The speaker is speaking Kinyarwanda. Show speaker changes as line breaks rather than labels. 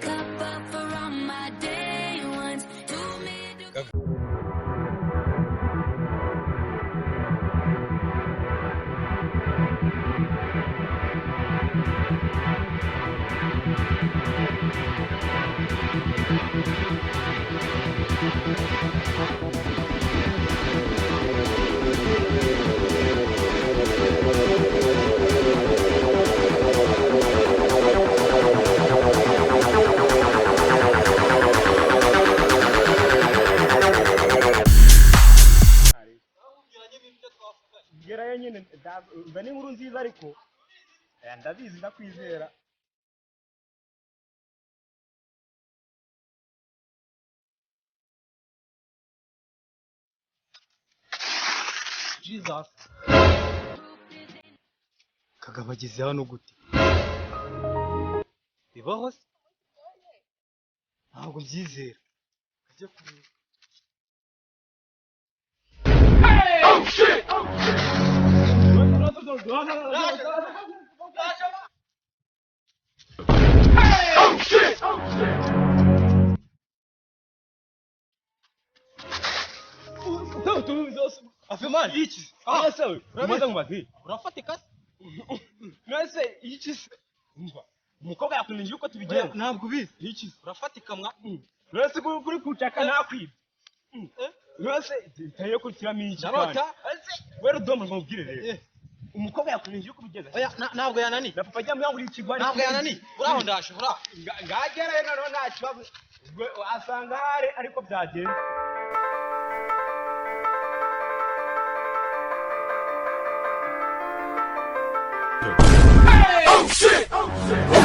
Cup up for all my day ones. Two middle.
Gerayo nyine, mba n'inkuru nziza, ariko ndabizi, ndakwizera.
Jesus. Kagabo ageze hano gute? Bibaho se? Ntabwo mbyizera. Ajya kureba.
Afemani iki ese we umaze nkubaze?
Urafatika se?
Mwese iki se? Umva, umukobwa yakunije uko tubigenza.
Ntabwo ubizi.
Iki se?
Urafatika mwa.
Mwese kuri kucaka nakwibye. Mwese tayo kurikiramo iki?
Ndarota.
Wera udomo, nkubwire rero.
Eh.
Umukobwa yakunije uko ubigenza.
Oya, ntabwo yananiye.
Na papa ajya muyangurira ikigwari.
Ntabwo yananiye. Uraho ndaje, uraho.
Ngagerayo noneho nta kibazo. Ubwo wasanga ahari ariko byagenze.
Oh shit! Oh shit!